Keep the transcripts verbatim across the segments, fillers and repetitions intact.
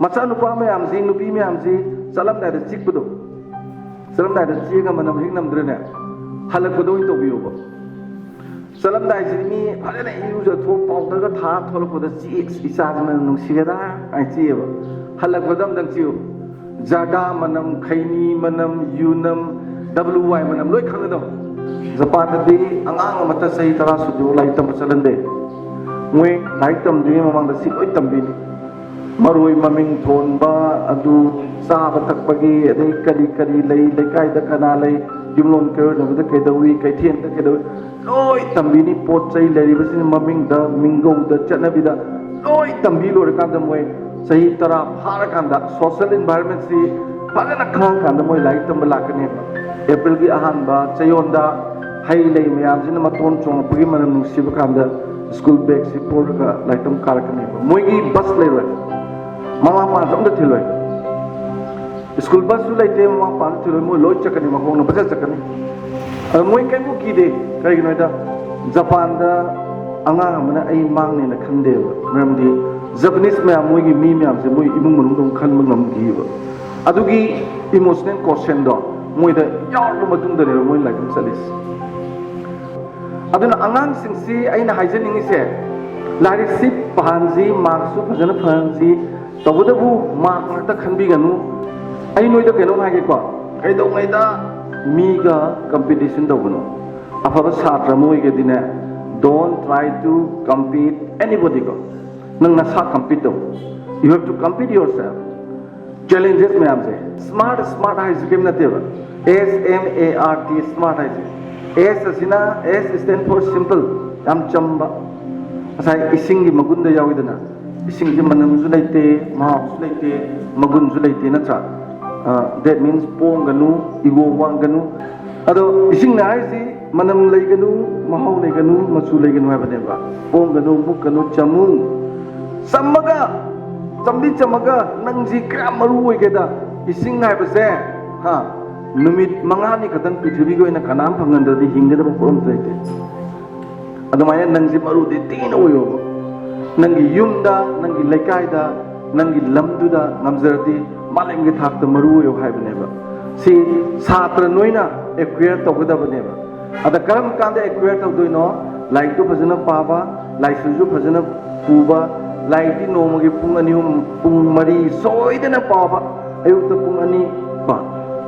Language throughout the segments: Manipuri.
ꯃꯆꯥꯅꯨꯄꯥ ꯃꯌꯥꯝꯁꯤ, ꯅꯨꯄꯤ ꯃꯌꯥꯝꯁꯤ ꯆꯠꯂꯝꯗꯥꯏꯗ ꯆꯤꯛꯄꯗꯣ, ꯆꯠꯂꯝꯗꯥꯏꯗ ꯆꯤꯛꯑꯒ ꯃꯅꯝ ꯍꯦꯛ ꯅꯝꯗ꯭ꯔꯅꯦ, ꯍꯜꯂꯛꯄꯗ ꯑꯣꯏꯅ ꯇꯧꯕꯤꯌꯣꯕ꯫ ꯆꯠꯂꯝꯗꯥꯏꯁꯤꯗꯤ ꯃꯤ ꯐꯖꯅ ꯏꯔꯨꯖꯊꯣꯛ powder ꯒ ꯊꯥ ꯊꯣꯛꯂꯛꯄꯗ ꯆꯤꯛ, "ꯏꯆꯥꯁꯤꯅ ꯅꯨꯡꯁꯤꯔꯦꯗ" ꯍꯥꯏꯅ ꯆꯤꯛꯑꯦꯕ꯫ ꯍꯜꯂꯛꯄꯗ ꯑꯝꯇꯪ ꯆꯤꯛꯎ꯫ ꯖꯔꯗꯥ ꯃꯅꯝ, ꯈꯩꯅꯤ ꯃꯅꯝ, ꯌꯨ ꯅꯝ, W Y ꯃꯅꯝ ꯂꯣꯏ ꯈꯪꯒꯗꯕ꯫ ꯖꯄꯥꯟꯗꯗꯤ ꯑꯉꯥꯡ ꯑꯃꯠꯇ ꯆꯍꯤ ꯇꯔꯥ ꯁꯨꯗ꯭ꯔꯤꯕ ꯂꯥꯏꯔꯤꯛ ꯇꯝꯕ ꯆꯠꯍꯟꯗꯦ꯫ ꯃꯣꯏ ꯂꯥꯏꯔꯤꯛ ꯇꯝꯗ꯭ꯔꯤꯉꯩ ꯃꯃꯥꯡꯗ ꯁꯤ ꯂꯣꯏ ꯇꯝꯕꯤꯅꯤ꯫ ꯃꯔꯣꯏ ꯃꯃꯤꯡ ꯊꯣꯟꯕ, ꯑꯗꯨ ꯆꯥꯕ ꯊꯛꯄꯒꯤ, ꯑꯗꯩ ꯀꯔꯤ ꯀꯔꯤ ꯂꯩ, ꯂꯩꯀꯥꯏꯗ ꯀꯅꯥ ꯂꯩ, ꯌꯨꯝꯂꯣꯟ ꯀꯩꯔꯣꯏꯅꯕꯗ ꯀꯩꯗꯧꯏ, ꯀꯩꯊꯦꯜꯗ ꯀꯩꯗꯧꯏ, ꯂꯣꯏ ꯇꯝꯕꯤꯅꯤ꯫ ꯄꯣꯠ ꯆꯩ ꯂꯩꯔꯤꯕꯁꯤꯡ ꯃꯃꯤꯡꯗ, ꯃꯤꯡꯒꯧꯗ, ꯆꯠꯅꯕꯤꯗ ꯂꯣꯏ ꯇꯝꯕꯤ ꯂꯣꯏꯔꯀꯥꯟꯗ ꯃꯣꯏ ꯆꯍꯤ ꯇꯔꯥ ꯐꯥꯔꯀꯥꯟꯗ social environment ꯁꯤ ꯐꯖꯅ ꯈꯪꯉꯀꯥꯟꯗ ꯃꯣꯏ ꯂꯥꯏꯔꯤꯛ ꯇꯝꯕ ꯂꯥꯛꯀꯅꯦꯕ꯫ ꯑꯦꯄ꯭ꯔꯤꯜꯒꯤ ꯑꯍꯥꯟꯕ ꯆꯌꯣꯜꯗ ꯍꯩ ꯂꯩ ꯃꯌꯥꯝꯁꯤꯅ ꯃꯇꯣꯟ ꯆꯣꯡꯉꯛꯄꯒꯤ ꯃꯅꯝ ꯅꯨꯡꯁꯤꯕ ꯀꯥꯟꯗ school bag ꯁꯤ ꯄꯨꯔꯒ ꯂꯥꯏꯔꯤꯛ ꯇꯝꯕ ꯀꯥꯔꯛꯀꯅꯦꯕ꯫ ꯃꯣꯏꯒꯤ bus ꯂꯩꯔꯣꯏ, ꯃꯃꯥ ꯃꯄꯥꯅꯁꯨ ꯑꯝꯇ ꯊꯤꯜꯂꯣꯏ꯫ School bus ꯁꯨ ꯂꯩꯇꯦ, ꯃꯃꯥ ꯃꯄꯥꯅ ꯊꯤꯜꯂꯣꯏ, ꯃꯣꯏ ꯂꯣꯏ ꯆꯠꯀꯅꯤ, ꯃꯈꯣꯡꯅ ꯐꯖꯅ ꯆꯠꯀꯅꯤ꯫ ꯑꯗꯣ ꯃꯣꯏ ꯀꯩꯝꯕꯨ ꯀꯤꯗꯦ꯫ ꯀꯩꯒꯤꯅꯣ ꯍꯥꯏꯗ, ꯖꯄꯥꯟꯗ ꯑꯉꯥꯡ ꯑꯃꯅ ꯑꯩ ꯃꯥꯡꯅꯦꯅ ꯈꯟꯗꯦꯕ꯫ ꯃꯔꯝꯗꯤ Japanese ꯃꯌꯥꯝ, ꯃꯣꯏꯒꯤ ꯃꯤ ꯃꯌꯥꯝꯁꯦ ꯃꯣꯏ ꯏꯃꯨꯡ ꯃꯅꯨꯡꯗ ꯑꯃꯨꯛ ꯈꯟꯕ ꯉꯝꯈꯤꯕ꯫ ꯑꯗꯨꯒꯤ emotional quotient ꯗꯣ ꯃꯣꯏꯗ ꯌꯥꯎꯔꯕ ꯃꯇꯨꯡꯗꯅꯦꯕ ꯃꯣꯏ ꯂꯥꯏꯔꯤꯛ ꯆꯠꯂꯤꯁꯦ꯫ ꯑꯗꯨꯅ ꯑꯉꯥꯡꯁꯤꯡꯁꯤ ꯑꯩꯅ ꯍꯥꯏꯖꯅꯤꯡꯉꯤꯁꯦ, ꯂꯥꯏꯔꯤꯛꯁꯤ ꯄꯥꯍꯟꯁꯤ, mark ꯁꯨ ꯐꯖꯅ ꯐꯪꯍꯟꯁꯤ, ꯇꯧꯕꯇꯕꯨ mark ꯉꯥꯛꯇ ꯈꯟꯕꯤꯒꯅꯨ꯫ ꯑꯩ ꯅꯣꯏꯗ ꯀꯩꯅꯣꯝ ꯍꯥꯏꯒꯦꯀꯣ, ꯀꯩꯗꯧꯉꯩꯗ ꯃꯤꯒ competition ꯇꯧꯒꯅꯨ꯫ ꯑꯐꯕ ꯁꯥꯇ꯭ꯔ ꯑꯃ ꯑꯣꯏꯒꯦꯗꯤꯅꯦ, don't try to compete anybody ꯀꯣ꯫ ꯅꯪ ꯅꯁꯥ compete ꯇꯧ꯫ You have to compete yourself꯫ Challenges ꯃꯌꯥꯝꯁꯦ, smart, smart ꯍꯥꯏꯁꯦ ꯀꯔꯤꯝ ꯅꯠꯇꯦꯕ꯫ S M A R T, smart ꯍꯥꯏꯁꯦ꯫ S ꯑꯁꯤꯅ, S stand for simple, ꯌꯥꯝ ꯆꯝꯕ꯫ ꯉꯁꯥꯏ ꯏꯁꯤꯡꯒꯤ ꯃꯒꯨꯟꯗ ꯌꯥꯎꯏꯗꯅ, ꯏꯁꯤꯡꯁꯦ ꯃꯅꯝꯁꯨ ꯂꯩꯇꯦ, ꯃꯍꯥꯎꯁꯨ ꯂꯩꯇꯦ, ꯃꯒꯨꯟꯁꯨ ꯂꯩꯇꯦ, ꯅꯠꯇ꯭ꯔꯥ? ꯑ, that means ꯄꯣꯡꯒꯅꯨ, ego ꯋꯥꯡꯒꯅꯨ꯫ ꯑꯗꯣ ꯏꯁꯤꯡꯅ ꯍꯥꯏꯔꯤꯁꯤ ꯃꯅꯝ ꯂꯩꯒꯅꯨ, ꯃꯍꯥꯎ ꯂꯩꯒꯅꯨ, ꯃꯆꯨ ꯂꯩꯒꯅꯨ ꯍꯥꯏꯕꯅꯦꯕ꯫ ꯄꯣꯡꯒꯅꯨ, ꯃꯨꯛꯀꯅꯨ, ꯆꯝꯃꯨ꯫ ꯆꯝꯃꯒ, ꯆꯝꯗꯤ ꯆꯝꯃꯒ ꯅꯪꯁꯤ ꯀꯌꯥꯝ ꯃꯔꯨ ꯑꯣꯏꯒꯦꯗ? ꯏꯁꯤꯡ ꯍꯥꯏꯕꯁꯦ, ꯍꯥ, ꯅꯨꯃꯤꯠ ꯃꯉꯥꯅꯤ ꯈꯛꯇꯪ ꯄ꯭ꯔꯤꯊꯤꯕꯤꯒꯤ ꯑꯣꯏꯅ ꯀꯅꯥꯝ ꯐꯪꯍꯟꯗ꯭ꯔꯗꯤ ꯍꯤꯡꯒꯗꯕ ꯄꯣꯠ ꯑꯝꯇ ꯂꯩꯇꯦ꯫ ꯑꯗꯨꯃꯥꯏꯅ ꯅꯪꯁꯤ ꯃꯔꯨꯗꯤ ꯊꯤꯅ ꯑꯣꯏꯌꯣꯕ꯫ ꯅꯪꯒꯤ ꯌꯨꯝꯗ, ꯅꯪꯒꯤ ꯂꯩꯀꯥꯏꯗ, ꯅꯪꯒꯤ ꯂꯝꯗꯨꯗ ꯉꯝꯖꯔꯗꯤ ꯃꯥꯂꯦꯝꯒꯤ ꯊꯥꯛꯇ ꯃꯔꯨ ꯑꯣꯏꯌꯨ ꯍꯥꯏꯕꯅꯦꯕ꯫ ꯁꯤ ꯁꯥꯇ꯭ꯔ ꯅꯣꯏꯅ ꯑꯦꯀ꯭ꯋꯦꯌꯔ ꯇꯧꯒꯗꯕꯅꯦꯕ꯫ ꯑꯗ ꯀꯔꯝ ꯀꯥꯟꯗ ꯑꯦꯀ꯭ꯋꯦꯌꯔ ꯇꯧꯗꯣꯏꯅꯣ? ꯂꯥꯏꯔꯤꯛꯇꯨ ꯐꯖꯅ ꯄꯥꯕ, ꯂꯥꯏꯁꯨꯁꯨ ꯐꯖꯅ ꯄꯨꯕ, ꯂꯥꯏꯔꯤꯛꯇꯤ ꯅꯣꯡꯃꯒꯤ ꯄꯨꯡ ꯑꯅꯤ ꯑꯍꯨꯝ, ꯄꯨꯡ ꯃꯔꯤ ꯁꯣꯏꯗꯅ ꯄꯥꯕ, ꯑꯌꯨꯛꯇ ꯄꯨꯡ ꯑꯅꯤ ꯀꯣ,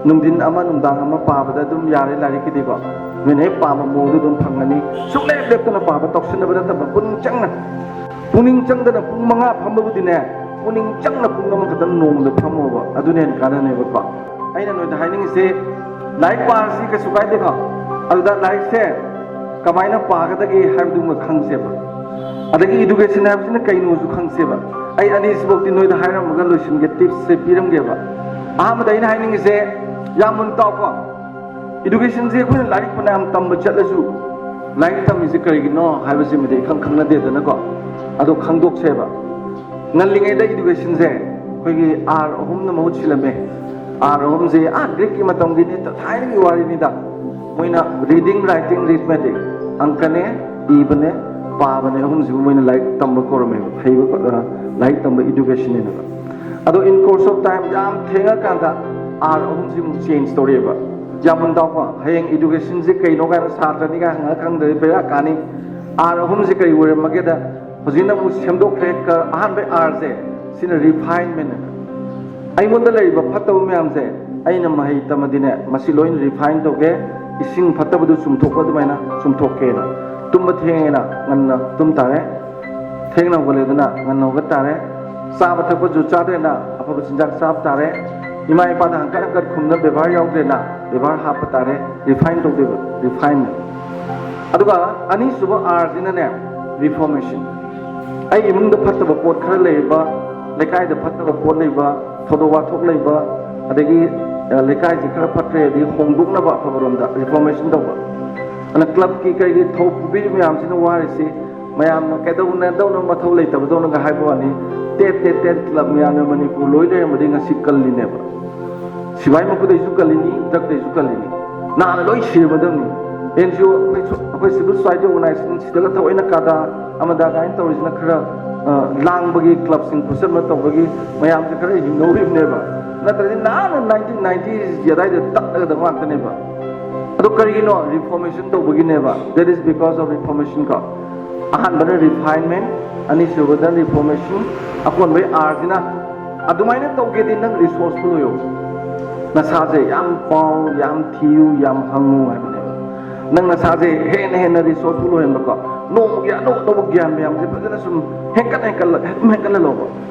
ꯅꯨꯡꯊꯤꯟ ꯑꯃ ꯅꯨꯡꯗꯥꯡ ꯑꯃ ꯄꯥꯕꯗ ꯑꯗꯨꯝ ꯌꯥꯔꯦ ꯂꯥꯏꯔꯤꯛꯀꯤꯗꯤꯀꯣ꯫ ꯅꯣꯏꯅ ꯍꯦꯛ ꯄꯥꯝꯕ ꯃꯑꯣꯡꯗ ꯑꯗꯨꯝ ꯐꯪꯒꯅꯤ꯫ ꯁꯨꯡꯂꯦꯞ ꯂꯦꯞꯇꯅ ꯄꯥꯕ, ꯇꯧꯁꯤꯟꯅꯕ ꯅꯠꯇꯕ, ꯄꯨꯛꯅꯤꯡ ꯆꯪꯅ, ꯄꯨꯛꯅꯤꯡ ꯆꯪꯗꯅ ꯄꯨꯡ ꯃꯉꯥ ꯐꯝꯕꯕꯨꯗꯤꯅꯦ, ꯄꯨꯛꯅꯤꯡ ꯆꯪꯅ ꯄꯨꯡ ꯑꯃꯈꯛꯇꯪ ꯅꯣꯡꯃꯗ ꯐꯝꯃꯣꯕ, ꯑꯗꯨꯅ ꯍꯦꯟꯅ ꯀꯥꯟꯅꯅꯦꯕꯀꯣ꯫ ꯑꯩꯅ ꯅꯣꯏꯗ ꯍꯥꯏꯅꯤꯡꯉꯤꯁꯦ, ꯂꯥꯏꯔꯤꯛ ꯄꯥꯔꯁꯤ, ꯀꯩꯁꯨ ꯀꯥꯏꯗꯦꯀꯣ꯫ ꯑꯗꯨꯗ ꯂꯥꯏꯔꯤꯛꯁꯦ ꯀꯃꯥꯏꯅ ꯄꯥꯒꯗꯒꯦ ꯍꯥꯏꯕꯗꯨꯃ ꯈꯪꯁꯦꯕ꯫ ꯑꯗꯒꯤ ꯏꯗꯨꯀꯦꯁꯟ ꯍꯥꯏꯕꯁꯤꯅ ꯀꯩꯅꯣꯁꯨ ꯈꯪꯁꯦꯕ꯫ ꯑꯩ ꯑꯅꯤꯁꯤꯐꯧꯗꯤ ꯅꯣꯏꯗ ꯍꯥꯏꯔꯝꯃꯒ ꯂꯣꯏꯁꯤꯟꯒꯦ, ꯇꯤꯞꯁꯁꯦ ꯄꯤꯔꯝꯒꯦꯕ꯫ ꯑꯍꯥꯟꯕꯗ ꯑꯩꯅ ꯍꯥꯏꯅꯤꯡꯉꯤꯁꯦ, ꯌꯥꯝ ꯃꯨꯟꯅ ꯇꯥꯎꯀꯣ꯫ ꯏꯗꯨꯀꯦꯁꯟꯁꯦ ꯑꯩꯈꯣꯏꯅ ꯂꯥꯏꯔꯤꯛ ꯐꯅꯌꯥꯝ ꯇꯝꯕ ꯆꯠꯂꯁꯨ, ꯂꯥꯏꯔꯤꯛ ꯇꯝꯃꯤꯁꯦ ꯀꯔꯤꯒꯤꯅꯣ ꯍꯥꯏꯕꯁꯤꯃꯗꯤ ꯏꯈꯪ ꯈꯪꯅꯗꯦꯗꯅꯀꯣ꯫ ꯑꯗꯣ ꯈꯪꯗꯣꯛꯁꯦꯕ꯫ ꯉꯜꯂꯤꯉꯩꯗ ꯏꯗꯨꯀꯦꯁꯟꯁꯦ ꯑꯩꯈꯣꯏꯒꯤ ꯑꯥꯔ ꯑꯍꯨꯝꯅ ꯃꯍꯨꯠ ꯁꯤꯜꯂꯝꯃꯦ꯫ ꯑꯥꯔ ꯑꯍꯨꯝꯁꯦ, ꯑꯥ, ꯒ꯭ꯔꯤꯛꯀꯤ ꯃꯇꯝꯒꯤꯅꯤ, ꯊꯥꯏꯅꯒꯤ ꯋꯥꯔꯤꯅꯤꯗ꯫ ꯃꯣꯏꯅ ꯔꯤꯗꯤꯡ, ꯔꯥꯏꯇꯤꯡ, ꯔꯤꯊꯃꯦꯇꯤꯛ, ꯑꯪꯀꯅꯦ, ꯏꯕꯅꯦ, ꯄꯥꯕꯅꯦ, ꯑꯍꯨꯝꯁꯤꯕꯨ ꯃꯣꯏꯅ ꯂꯥꯏꯔꯤꯛ ꯇꯝꯕ ꯀꯧꯔꯝꯃꯦꯕ, ꯍꯩꯕ, ꯑ, ꯂꯥꯏꯔꯤꯛ ꯇꯝꯕ, ꯏꯗꯨꯀꯦꯁꯟ ꯍꯥꯏꯅ꯫ ꯑꯗꯣ in course of time, ꯌꯥꯝ ꯊꯦꯡꯉꯀꯥꯟꯗ ꯑꯥꯔ ꯑꯍꯨꯝꯁꯤꯃꯨꯛ ꯆꯦꯟꯖ ꯇꯧꯔꯛꯑꯦꯕ꯫ ꯌꯥꯝ ꯃꯨꯟ ꯇꯥꯎꯀꯣ, ꯍꯌꯦꯡ ꯏꯗꯨꯀꯦꯁꯟꯁꯦ ꯀꯩꯅꯣ ꯀꯥꯏꯅ ꯁꯥꯇ꯭ꯔꯅꯤ ꯀꯥꯏꯅ ꯍꯪꯉ ꯈꯪꯗ꯭ꯔꯗꯤ ꯕꯦꯔꯥ ꯀꯥꯅꯤ꯫ ꯑꯥꯔ ꯑꯍꯨꯝꯁꯦ ꯀꯔꯤ ꯑꯣꯏꯔꯝꯃꯒꯦꯗ, ꯍꯧꯖꯤꯛꯅ ꯑꯃꯨꯛ ꯁꯦꯝꯗꯣꯛꯈ꯭ꯔꯦ꯫ ꯀ-, ꯑꯍꯥꯟꯕ ꯑꯥꯔꯁꯦ, ꯁꯤꯅ ꯔꯤꯐꯥꯏꯟꯃꯦꯟ꯫ ꯑꯩꯉꯣꯟꯗ ꯂꯩꯔꯤꯕ ꯐꯠꯇꯕ ꯃꯌꯥꯝꯁꯦ ꯑꯩꯅ ꯃꯍꯩ ꯇꯝꯃꯗꯤꯅꯦ, ꯃꯁꯤ ꯂꯣꯏꯅ ꯔꯤꯐꯥꯏꯟ ꯇꯧꯒꯦ, ꯏꯁꯤꯡ ꯐꯠꯇꯕꯗꯨ ꯆꯨꯝꯊꯣꯛꯄ ꯑꯗꯨꯃꯥꯏꯅ ꯆꯨꯝꯊꯣꯛꯀꯦꯅ꯫ ꯇꯨꯝꯕ ꯊꯦꯡꯉꯦꯅ ꯉꯟꯅ ꯇꯨꯝ ꯇꯥꯔꯦ, ꯊꯦꯡꯅ ꯍꯧꯒꯠꯂꯦꯗꯅ ꯉꯟꯅ ꯍꯧꯒꯠ ꯇꯥꯔꯦ, ꯆꯥꯕ ꯊꯛꯄ ꯖꯨꯠ ꯆꯥꯗ꯭ꯔꯦꯅ ꯑꯐꯕ ꯆꯤꯟꯖꯥꯛ ꯆꯥꯕ ꯇꯥꯔꯦ, ꯏꯃꯥ ꯏꯄꯥꯗ ꯍꯪꯀꯠ ꯍꯪꯀꯠ ꯈꯨꯝꯅ ꯕꯦꯕꯥꯔ ꯌꯥꯎꯗ꯭ꯔꯦꯅ ꯕꯦꯕꯥꯔ ꯍꯥꯞꯄ ꯇꯥꯔꯦ, ꯔꯤꯐꯥꯏꯟ ꯇꯧꯗꯣꯏꯕ, ꯔꯤꯐꯥꯏꯟꯃꯦꯟ꯫ ꯑꯗꯨꯒ ꯑꯅꯤꯁꯨꯕ ꯑꯥꯔꯁꯤꯅꯅꯦ, ꯔꯤꯐꯣꯔꯃꯦꯁꯟ꯫ ꯑꯩ ꯏꯃꯨꯡꯗ ꯐꯠꯇꯕ ꯄꯣꯠ ꯈꯔ ꯂꯩꯔꯤꯕ, ꯂꯩꯀꯥꯏꯗ ꯐꯠꯇꯕ ꯄꯣꯠ ꯂꯩꯕ, ꯊꯧꯗꯣꯛ ꯋꯥꯊꯣꯛ ꯂꯩꯕ, ꯑꯗꯒꯤ, ꯑ, ꯂꯩꯀꯥꯏꯁꯤ ꯈꯔ ꯐꯠꯇ꯭ꯔꯦ ꯑꯗꯒꯤ ꯍꯣꯡꯗꯣꯛꯅꯕ ꯑꯐꯕꯔꯣꯝꯗ ꯔꯤꯐꯣꯔꯃꯦꯁꯟ ꯇꯧꯕ꯫ ꯑꯗꯨꯅ ꯀ꯭ꯂꯕꯀꯤ ꯀꯩꯒꯤ ꯊꯧ ꯄꯨꯕꯤꯔꯤꯕ ꯃꯌꯥꯝꯁꯤꯅ ꯋꯥꯔꯤꯁꯤ, ꯃꯌꯥꯝꯅ ꯀꯩꯗꯧꯅꯗꯧꯅ ꯃꯊꯧ ꯂꯩꯇꯕꯗꯧꯅꯒ ꯍꯥꯏꯕ ꯋꯥꯅꯤ꯫ ꯇꯦꯠ ꯇꯦꯠ ꯇꯦꯠ ꯀ꯭ꯂꯕ ꯃꯌꯥꯝꯅ ꯃꯅꯤꯄꯨꯔ ꯂꯣꯏ ꯂꯩꯔꯝꯃꯗꯤ ꯉꯁꯤ ꯀꯜꯂꯤꯅꯦꯕ꯫ ꯁꯤꯕꯥꯏ ꯃꯈꯨꯗꯩꯁꯨ ꯀꯜꯂꯤꯅꯤ, ꯗ꯭ꯔꯛꯇꯩꯁꯨ ꯀꯜꯂꯤꯅꯤ꯫ ꯅꯥꯅ ꯂꯣꯏ ꯁꯤꯔꯝꯃꯗꯕꯅꯤ꯫ ꯑꯦꯟ ꯖꯤ ꯑꯣ, ꯑꯩꯈꯣꯏ ꯁꯣ-, ꯑꯩꯈꯣꯏ ꯁꯤꯚꯤꯜ ꯁꯣꯁꯥꯏꯇꯤ ꯑꯣꯔꯒꯅꯥꯏꯖꯦꯁꯟ ꯁꯤꯗꯒ ꯊꯑꯣꯏꯅ ꯀꯥꯗꯥ ꯑꯃꯗꯥ ꯀꯥꯏꯅ ꯇꯧꯔꯤꯁꯤꯅ ꯈꯔ ꯂꯥꯡꯕꯒꯤ, ꯀ꯭ꯂꯕꯁꯤꯡ ꯄꯨꯁꯟꯕ ꯇꯧꯕꯒꯤ ꯃꯌꯥꯝꯁꯦ ꯈꯔ ꯍꯤꯡꯍꯧꯔꯤꯕꯅꯦꯕ꯫ ꯅꯠꯇ꯭ꯔꯗꯤ ꯅꯍꯥꯟꯅ ꯅꯥꯏꯟꯇꯤꯟ ꯅꯥꯏꯟꯇꯤꯁꯀꯤ ꯑꯗꯥꯏꯗ ꯇꯠꯂꯒꯗꯕ ꯉꯥꯛꯇꯅꯦꯕ꯫ ꯑꯗꯣ ꯀꯔꯤꯒꯤꯅꯣ reformation ꯇꯧꯕꯒꯤꯅꯦꯕ? That is because of reformation ꯀꯣ꯫ ꯑꯍꯥꯟꯕꯅ refinement, ꯑꯅꯤꯁꯨꯕꯗ reformation, ꯑꯀꯣꯟꯕꯩ R ꯁꯤꯅ꯫ ꯑꯗꯨꯃꯥꯏꯅ ꯇꯧꯒꯦꯗꯤ ꯅꯪ resourceful ꯑꯣꯏꯌꯣ꯫ ꯅꯁꯥꯁꯦ ꯌꯥꯝ ꯄꯥꯎ, ꯌꯥꯝ ꯊꯤꯌꯨ, ꯌꯥꯝ ꯍꯪꯉꯨ ꯍꯥꯏꯕꯅꯦꯕ꯫ ꯅꯪ ꯅꯁꯥꯁꯦ ꯍꯦꯟꯅ ꯍꯦꯟꯅ resourceful ꯑꯣꯏꯍꯟꯕꯀꯣ꯫ ꯅꯣꯡꯃꯒꯤ ꯑꯅꯧ ꯑꯅꯧꯕ ꯒ꯭ꯌꯥꯟ ꯃꯌꯥꯝꯁꯦ ꯐꯖꯅ ꯁꯨꯝ ꯍꯦꯟꯀꯠ ꯍꯦꯟꯀꯠꯂ ꯑꯗꯨꯝ ꯍꯦꯟꯀꯠꯍꯜꯂꯣꯕ꯫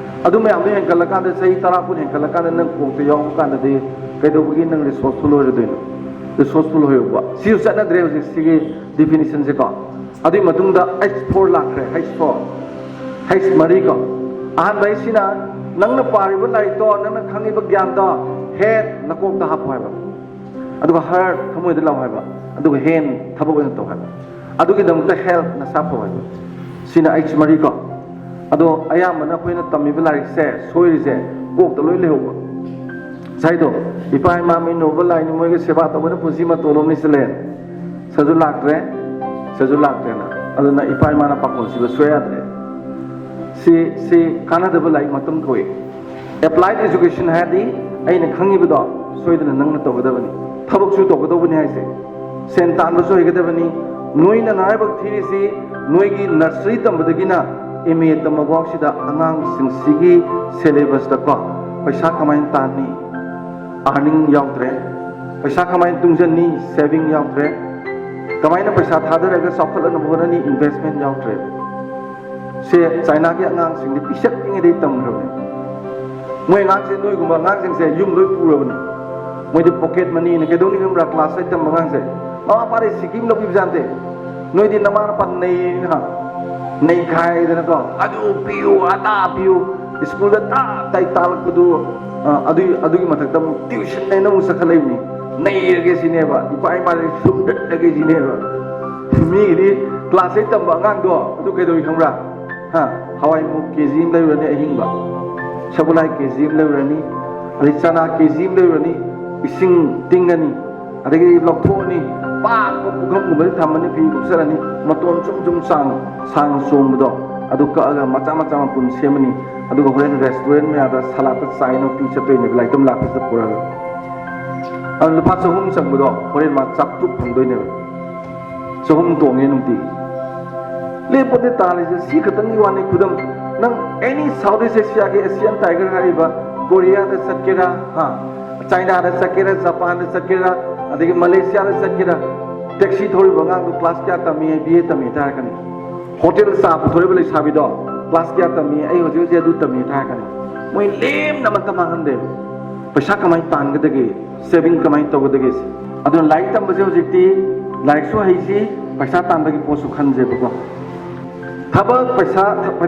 ꯑꯗꯨ ꯃꯌꯥꯝꯗꯣ ꯍꯦꯟꯀꯠꯂꯀꯥꯟꯗ, ꯆꯍꯤ ꯇꯔꯥ ꯀꯨꯟ ꯍꯦꯟꯀꯠꯂꯀꯥꯟꯗ ꯅꯪ ꯀꯣꯛꯇ ꯌꯥꯎꯕ ꯀꯥꯟꯗꯗꯤ ꯀꯩꯗꯧꯕꯒꯤ ꯅꯪ resourceful ꯑꯣꯏꯔꯣꯏꯗꯣꯏꯅꯣ? Resourceful ꯑꯣꯏꯌꯣꯕ꯫ ꯁꯤꯁꯨ ꯆꯠꯅꯗ꯭ꯔꯦ ꯍꯧꯖꯤꯛ ꯁꯤꯒꯤ definition ꯁꯦꯀꯣ꯫ ꯑꯗꯨꯒꯤ ꯃꯇꯨꯡꯗ H four ꯂꯥꯛꯈ꯭ꯔꯦ, H four꯫ H ꯃꯔꯤꯀꯣ꯫ ꯑꯍꯥꯟꯕ ꯍꯩꯁꯤꯅ ꯅꯪꯅ ꯄꯥꯔꯤꯕ ꯂꯥꯏꯔꯤꯛꯇꯣ, ꯅꯪꯅ ꯈꯪꯉꯤꯕ ꯒ꯭ꯌꯥꯟꯗꯣ head ꯅꯀꯣꯛꯇ ꯍꯥꯞꯄꯣ ꯍꯥꯏꯕ꯫ ꯑꯗꯨꯒ heart ꯊꯃꯣꯏꯗ ꯂꯥꯛꯑꯣ ꯍꯥꯏꯕ꯫ ꯑꯗꯨꯒ hand ꯊꯕꯛ ꯑꯣꯏꯅ ꯇꯧ ꯍꯥꯏꯕ꯫ ꯑꯗꯨꯒꯤꯗꯃꯛꯇ health ꯅꯁꯥ ꯐꯧ ꯍꯥꯏꯕ꯫ ꯁꯤꯅ H ꯃꯔꯤꯀꯣ꯫ ꯑꯗꯣ ꯑꯌꯥꯝꯕꯅ ꯑꯩꯈꯣꯏꯅ ꯇꯝꯃꯤꯕ ꯂꯥꯏꯔꯤꯛꯁꯦ ꯁꯣꯏꯔꯤꯁꯦ ꯀꯣꯛꯇ ꯂꯣꯏ ꯂꯩꯍꯧꯕ꯫ ꯉꯁꯥꯏꯗꯣ, "ꯏꯄꯥ ꯏꯃꯥ ꯃꯤꯅꯣꯕ ꯂꯥꯏꯅꯤ, ꯃꯣꯏꯒꯤ ꯁꯦꯕꯥ ꯇꯧꯕꯅ ꯄꯨꯟꯁꯤ ꯃꯇꯣꯜ ꯑꯃꯅꯤ" ꯁꯤꯜꯂꯦ꯫ ꯁꯖꯨ ꯂꯥꯛꯇ꯭ꯔꯦ, ꯁꯖꯨ ꯂꯥꯛꯇ꯭ꯔꯦꯅ꯫ ꯑꯗꯨꯅ ꯏꯄꯥ ꯏꯃꯥꯅ ꯄꯥꯈꯣꯟ ꯁꯤꯕ ꯁꯣꯏ ꯌꯥꯗ꯭ꯔꯦ꯫ ꯁꯤ, ꯁꯤ ꯀꯥꯟꯅꯗꯕ ꯂꯥꯏꯔꯤꯛ ꯃꯇꯝ ꯀꯧꯏ꯫ Applied education ꯍꯥꯏꯔꯗꯤ ꯑꯩꯅ ꯈꯪꯉꯤꯕꯗꯣ ꯁꯣꯏꯗꯅ ꯅꯪꯅ ꯇꯧꯒꯗꯕꯅꯤ꯫ ꯊꯕꯛꯁꯨ ꯇꯧꯒꯗꯧꯕꯅꯤ ꯍꯥꯏꯁꯦ꯫ ꯁꯦꯟ ꯇꯥꯟꯕꯁꯨ ꯍꯩꯒꯗꯕꯅꯤ꯫ ꯅꯣꯏꯅ ꯅꯔꯥꯏꯕꯛ ꯊꯤꯔꯤꯁꯤ ꯅꯣꯏꯒꯤ nursery ꯇꯝꯕꯗꯒꯤꯅ M A ꯇꯝꯕ ꯐꯥꯎꯁꯤꯗ ꯑꯉꯥꯡꯁꯤꯡꯁꯤꯒꯤ syllabus ꯇꯀꯣ ꯄꯩꯁꯥ ꯀꯃꯥꯏꯅ ꯇꯥꯟꯅꯤ? Earning ꯌꯥꯎꯗ꯭ꯔꯦ꯫ ꯄꯩꯁꯥ ꯀꯃꯥꯏꯅ ꯇꯨꯡꯁꯤꯟꯅꯤ? Saving ꯌꯥꯎꯗ꯭ꯔꯦ꯫ ꯀꯃꯥꯏꯅ ꯄꯩꯁꯥ ꯊꯥꯗꯔꯒ ꯆꯥꯎꯈꯠꯂꯛꯅꯕ ꯍꯣꯠꯅꯅꯤ? Investment ꯌꯥꯎꯗ꯭ꯔꯦ꯫ ꯁꯦ ꯆꯥꯏꯅꯥꯒꯤ ꯑꯉꯥꯡꯁꯤꯡꯗꯤ ꯄꯤꯁꯛ ꯄꯤꯛꯉꯩꯗꯒꯤ ꯇꯝꯈ꯭ꯔꯕꯅꯤ꯫ ꯃꯣꯏ ꯑꯉꯥꯡꯁꯦ, ꯅꯣꯏꯒꯨꯝꯕ ꯑꯉꯥꯡꯁꯤꯡꯁꯦ ꯌꯨꯝ ꯂꯣꯏ ꯄꯨꯔꯕꯅꯤ꯫ ꯃꯣꯏꯗꯤ pocket money ꯅ ꯀꯩꯗꯧꯅꯤ ꯈꯪꯕ꯭ꯔꯥ? Class eight ꯇꯝꯕ ꯑꯉꯥꯡꯁꯦ ꯃꯃꯥ ꯃꯄꯥꯗꯩ ꯁꯤꯀꯤ ꯑꯃ ꯂꯧꯕꯤꯕꯖꯥꯠ ꯅꯠꯇꯦ꯫ ꯅꯣꯏꯗꯤ ꯅꯃꯥ ꯅꯄꯥ ꯅꯩꯅ ꯅꯩꯈꯥꯏꯗꯅꯀꯣ, "ꯑꯗꯨ ꯄꯤꯌꯨ, ꯑꯗꯥ ꯄꯤꯌꯨ", ꯁ꯭ꯀꯨꯜꯗ ꯇꯥ ꯇꯥꯏ ꯇꯥꯜꯂꯛꯄꯗꯨ, ꯑ, ꯑꯗꯨꯒꯤ, ꯑꯗꯨꯒꯤ ꯃꯊꯛꯇ ꯑꯃꯨꯛ tuition ꯍꯥꯏꯅ ꯑꯃꯨꯛ ꯆꯠꯈꯠꯂꯛꯏꯕꯅꯤ꯫ ꯅꯩꯔꯒꯦ ꯁꯤꯅꯦꯕ, ꯏꯄꯥ ꯏꯃꯥꯗꯩ ꯁꯨꯝꯗꯠꯂꯒꯦ ꯁꯤꯅꯦꯕ꯫ ꯃꯤꯒꯤꯗꯤ class eight ꯇꯝꯕ ꯑꯉꯥꯡꯗꯣ ꯑꯗꯨ ꯀꯩꯗꯧꯏ ꯈꯪꯕ꯭ꯔꯥ? ꯍꯥ? ꯍꯋꯥꯏ ꯃꯨꯛ K G ꯑꯃ ꯂꯩꯔꯨꯔꯅꯤ ꯑꯍꯤꯡꯕ, ꯁꯒꯣꯜꯍꯋꯥꯏ K G ꯑꯃ ꯂꯩꯔꯨꯔꯅꯤ, ꯑꯗꯩ ꯆꯅꯥ K G ꯑꯃ ꯂꯩꯔꯨꯔꯅꯤ, ꯏꯁꯤꯡ ꯇꯤꯡꯉꯅꯤ, ꯑꯗꯒꯤ ꯂꯧꯊꯣꯛꯑꯅꯤ, ꯄꯥꯛꯄ ꯄꯨꯈꯝꯒꯨꯝꯕꯗ ꯊꯝꯃꯅꯤ, ꯐꯤ ꯀꯨꯞꯁꯜꯂꯅꯤ, ꯃꯇꯣꯟ ꯆꯨꯝ ꯆꯨꯝ ꯁꯥꯡ ꯁꯥꯡꯅ ꯆꯣꯡꯕꯗꯣ꯫ ꯑꯗꯨ ꯀꯛꯑꯒ ꯃꯆꯥ ꯃꯆꯥ ꯃꯄꯨꯟ ꯁꯦꯝꯃꯅꯤ꯫ ꯑꯗꯨꯒ ꯍꯣꯔꯦꯟ ꯔꯦꯁꯇꯨꯔꯦꯟ ꯃꯌꯥꯗ ꯁꯂꯥꯠꯇ ꯆꯥꯏꯅ ꯄꯤ ꯆꯠꯇꯣꯏꯅꯦꯕ, ꯂꯥꯏꯔꯤꯛꯇꯝ ꯂꯥꯛꯄꯁꯤꯗ ꯄꯨꯔꯒ꯫ ꯑꯗꯨ ꯂꯨꯄꯥ ꯆꯍꯨꯝ ꯆꯪꯕꯗꯣ ꯍꯣꯔꯦꯟ ꯃꯥ ꯆꯥꯇ꯭ꯔꯨꯛ ꯐꯪꯗꯣꯏꯅꯦꯕ꯫ ꯆꯍꯨꯝ ꯇꯣꯡꯉꯦ ꯅꯨꯡꯇꯤꯒꯤ꯫ ꯂꯦꯞꯄꯗꯤ ꯇꯥꯜꯂꯤꯁꯦ ꯁꯤ ꯈꯛꯇꯪꯒꯤ ꯋꯥꯅꯤ꯫ ꯈꯨꯗꯝ, ꯅꯪ ꯑꯦꯅꯤ ꯁꯥꯎꯠ ꯏꯁ ꯑꯦꯁꯤꯌꯥꯒꯤ ꯑꯦꯁꯤꯌꯥꯟ ꯇꯥꯏꯒꯔ ꯍꯥꯏꯔꯤꯕ ꯀꯣꯔꯤꯌꯥꯗ ꯆꯠꯀꯦꯔꯥ, ꯍꯥ, ꯆꯥꯏꯅꯥꯗ ꯆꯠꯀꯦꯔꯥ, ꯖꯄꯥꯟꯗ ꯆꯠꯀꯦꯔꯥ, ꯑꯗꯒꯤ ꯃꯂꯦꯁꯤꯌꯥꯗ ꯆꯠꯀꯦꯔꯥ, ꯇꯦꯛꯁꯤ ꯊꯧꯔꯤꯕ ꯑꯉꯥꯡꯗꯣ ꯀ꯭ꯂꯥꯁ ꯀꯌꯥ ꯇꯝꯃꯤ? ꯕꯤ ꯑꯦ ꯇꯝꯃꯤ ꯍꯥꯏꯔꯛꯀꯅꯤ꯫ ꯍꯣꯇꯦꯜ ꯆꯥ ꯄꯨꯊꯣꯔꯛꯏꯕ ꯂꯩꯁꯥꯕꯤꯗꯣ ꯀ꯭ꯂꯥꯁ ꯀꯌꯥ ꯇꯝꯃꯤ? ꯑꯩ ꯍꯧꯖꯤꯛ ꯍꯧꯖꯤꯛ ꯑꯗꯨ ꯇꯝꯃꯤ ꯍꯥꯏꯔꯛꯀꯅꯤ꯫ ꯃꯣꯏ ꯂꯦꯝꯅ ꯑꯃꯠꯇ ꯃꯥꯡꯍꯟꯗꯦ꯫ ꯄꯩꯁꯥ ꯀꯃꯥꯏꯅ ꯇꯥꯟꯒꯗꯒꯦ? ꯁꯦꯚꯤꯡ ꯀꯃꯥꯏꯅ ꯇꯧꯒꯗꯒꯦ? ꯑꯗꯨꯅ ꯂꯥꯏꯔꯤꯛ ꯇꯝꯕꯁꯦ ꯍꯧꯖꯤꯛꯇꯤ ꯂꯥꯏꯔꯤꯛꯁꯨ ꯍꯩꯁꯤ, ꯄꯩꯁꯥ ꯇꯥꯟꯕꯒꯤ ꯄꯣꯠꯁꯨ ꯈꯟꯁꯦꯕꯀꯣ꯫ ꯊꯕꯛ, ꯄꯩꯁꯥ,